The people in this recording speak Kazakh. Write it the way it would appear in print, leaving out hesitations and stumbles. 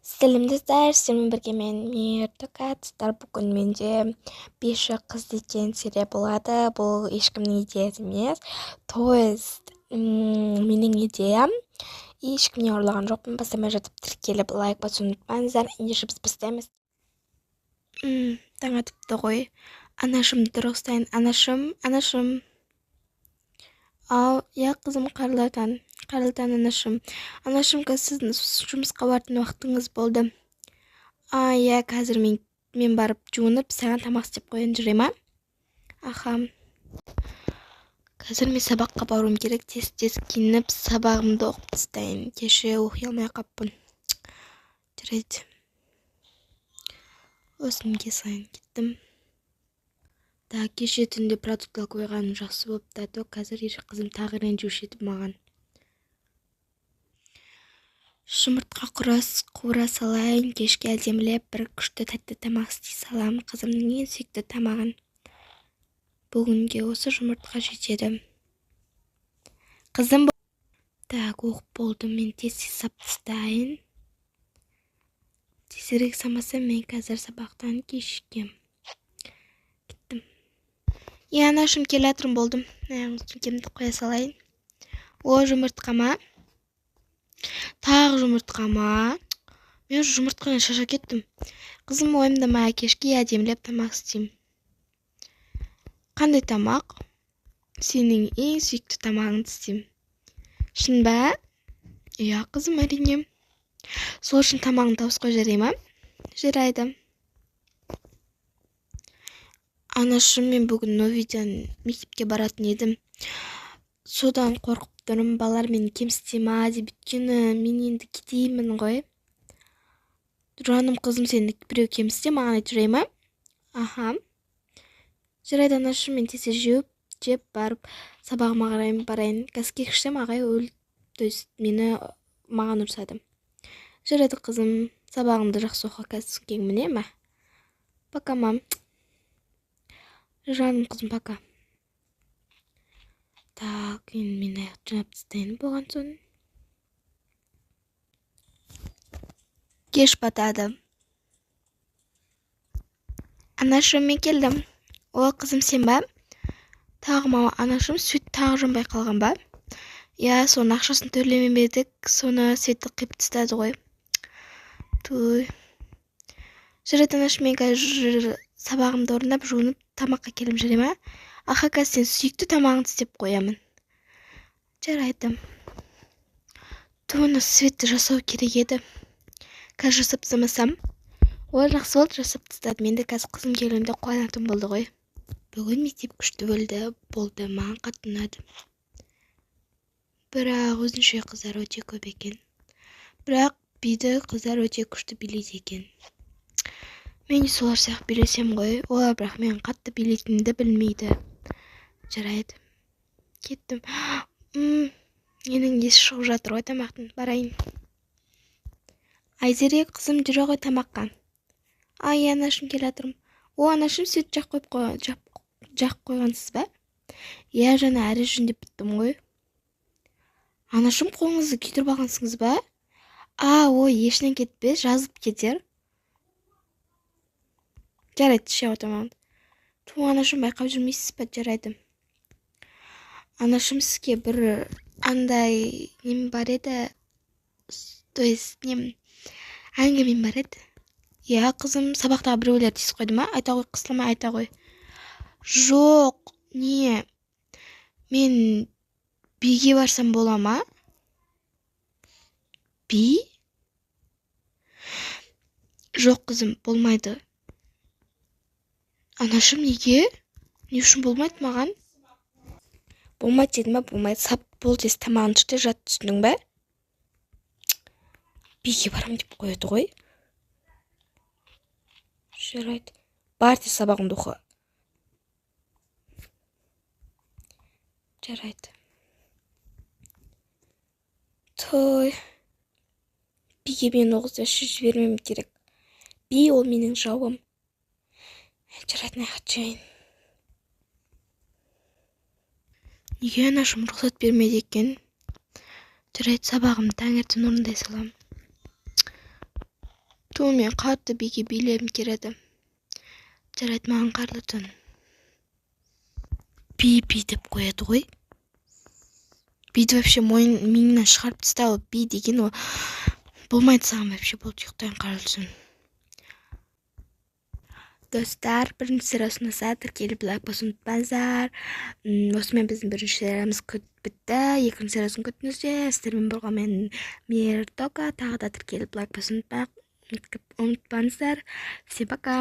Сәлем, достар! Сіздермен бірге мен, Миртокат. Бүгін менде биші қыз деген серия болады. Бұл ешкімнің идеясы емес, то есть менің идеям, ешкімнен ұрлаған жоқпын. Бастамай жатып тіркеліп, лайк басуды ұмытпаңыздар. Ендеше біз бастаймыз. Таң атыпты ғой. Анашымды тұрғызайын. Анашым, анашым. Ау, иә, қызым, қайырлы таң. Қайырлы таң, анашым. Анашым, қазір сіздің жұмысқа баратын уақытыңыз болды. А, иә, қазір мен барып жуынып, саған тамақ істеп қояйын, жүре ма? Аха. Қазір мен сабаққа баруым керек, тез-тез киініп, сабағымды оқып тастайын. Кеше оқи алмай қаппын. Жарайды. Осыны салайын, кеттім. Да, кеше түнде продукт алып қойғаным жақсы болыпты, а то қазір қызым тағы ренжуші еді маған. Жұмыртқа қуыра салайын, кешке әдемілеп бір күшті тәтті тамақ істей саламын, қызымның ең сүйікті тамағын. Бүгінге осы жұмыртқа жетеді. Қызым, так, оқып болдым, мен тез-тез сап тастайын. Тезірек самасам, мен қазір сабақтан кешігем. Кеттім. Е, анашым, келе жатырмын, болдым. Сөмкемді қоя салайын. О, жұмыртқа ма? Тағы жұмыртқа ма? Мен уже жұмыртқадан шаршап кеттім. Қызым, уайымдама, кешке әдемілеп тамақ істеймін. Қандай тамақ? Сенің ең сүйікті тамағыңды істеймін. Шын ба? Иә, қызым, әрине. Сол үшін тамағыңды тауысып қой, жарай ма? Жарайды. Анашым, мен бүгін Новиден мектепке баратын едім. Содан қорқып тұрмын, балалар мені кемсіте ма деп, өйткені мен енді кедеймін ғой. Жаным қызым, сені біреу кемсітсе, маған айт, жарай ма? Аха. Жарайды, анашым, мен тез жеп барып сабағыма қараймын, барайын. Қазір кешіксем, ағай то есть мені маған ұрсады. Жарайды, қызым, сабағыңды жақсы оқы, қазір сөмкеңді міне ма? Пока, мам. Жаным қызым, пока. Так, енді мен аяқ жинап тастайын болған соң. Кеш батады. Анашым, мен келдім. О, қызым, сен ба? Тағы мама, анашым, сүт тағы жанбай қалған ба? Иә, соның ақшасын төлемеп едік, соны светті қиып тастады ғой. Туй. Жарайды, анашым, мен қазір сабағымды орындап, жуынып, тамаққа келіп жүре ма? Аха, қазір сен сүйікті тамағыңды істеп қоямын. Жарайды. Туны светті жасау керек еді. Қазір жасап тастамасам. Ой, жақсы болды, жасап тастадым. Енді қазір қызым келгенде қуанатын болды ғой. Бүгін мектеп күшті болды, маған қатты ұнады. Бірақ өзінше қыздар өте көп екен. Бірақ биді қыздар өте күшті билейді екен. Мен де солар сияқты билесем ғой. Олар бірақ мен қатты билейтінімді білмейді. Жарайды. Кеттім. Менің есі шығып жатыр ғой тамақтың. Барайын. Айзере, қызым, жүре ғой тамаққа. Ай, анашым, келе жатырмын. О, анашым, сүт жақ қойғансыз ба? Иә, жаңа әрі жөндеп біттім ғой. Анашым, қолыңызды күйдіріп алғансыңыз ба? А, ой, ешінен кетпес, жазып кетер. Жарайды, іше ғой тамағыңды. Ту, анашым, байқап жүрмейсіз ба? Жарайды. Анашым, сізге бір андай нем бар еді, то есть нем, әңгімем бар еді. Иә, қызым, сабақтағы біреулер тиісіп қойды ма? Айта ғой, қысылмай айта ғой. Жоқ, не, мен биге барсам бола ма? Би? Жоқ, қызым, болмайды. Анашым, неге? Не үшін болмайды маған? Болмайды дедім ба? Болмайды. Сап бол, тез тамағыңды іш те жат, түсіндің бе? Биге барамын деп қояды ғой. Жарайды. Бар, тез сабағыңды оқы. Жарайды. Той. Биге мен ол қызды вообще жібермеуім керек. Би ол менің жауым. Жарайды, аяқ жайын. Неге анашым рұқсат бермеді екен? Жарайды, сабағымды таңертең орындай саламын. Ту, мен қатты биге билегім келеді. Жарайды, маған қайырлы түн. Би, би деп қояды ғой. Биді вообще мойын миыңнан шығарып таста. Ол би деген, ол болмайды саған вообще. Болды, ұйықтайын. Қайырлы түн, достар. Бірінші сериясы ұнаса, тіркеліп, лайк басуды ұмытпаңыздар. Осымен біздің бірінші сериямыз бітті. Екінші сериясын күтіңіздер. Сіздермен болған мен, Мейір Тока. Тағы да тіркеліп, лайк басуды ұмытпаңыздар. Всем пока!